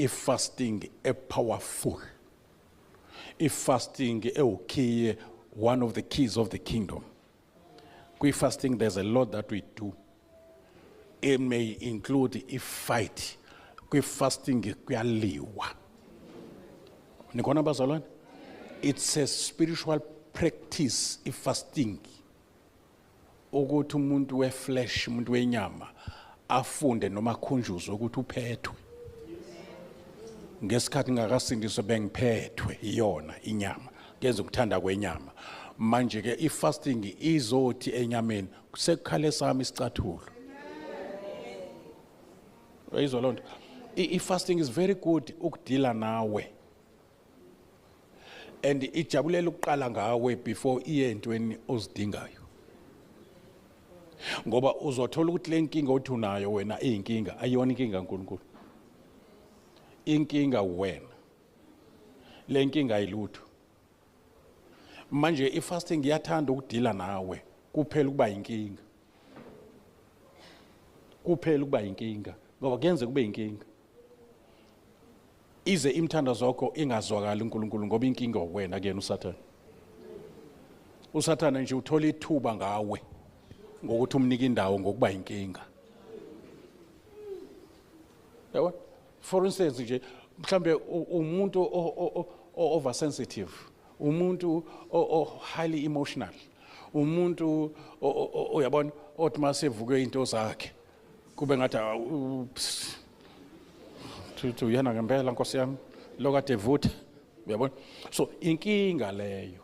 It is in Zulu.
I-fasting e-powerful, i-fasting ewukhiye, one of the keys of the kingdom. Kwi-fasting there's a lot that we do. It may include i-fight. Kwi-fasting kuyaliwa. Nikhona, bazalwane? It's a spiritual practice, i-fasting, ukuthi umuntu we-flesh, umuntu wenyama, afunde noma akhunjuzwe ukuthi uphethwe. Ngesikhathi ngakasindiswe bengiphethwe iyona inyama, ngenza ukuthanda kwenyama. Manje ke i-fasting izothi enyameni sekukhale sami isicathulo. Uyayizwa loo nto? I-fasting is very good ukudila nawe and ijabulela ukuqala ngawe before iye entweni ozidingayo, ngoba uzothola ukuthi le nkinga othi unayo wena iyinkinga, ayiyona inkinga kaNkulunkulu. Inkinga wena, le nkinga ayilutho. Manje i-fasting iyathanda ukudila nawe kuphela ukuba inkinga, kuphela ukuba inkinga, ngoba kuyenze kube inkinga ize imithandazo yakho ingazwakali uNkulunkulu, ngoba inkinga wena kuyena uSathane. USathane nje uthola ithuba ngawe ngokuthi umnike indawo ngokuba inkinga, yabo. For instance nje, mhlambe umuntu over sensitive, umuntu o highly emotional, umuntu uyabona othi masevuke into zakhe kube ngathi thuthi uyena ngempela, nkosi yami, lo kade evutha, uyabona. So inkinga leyo.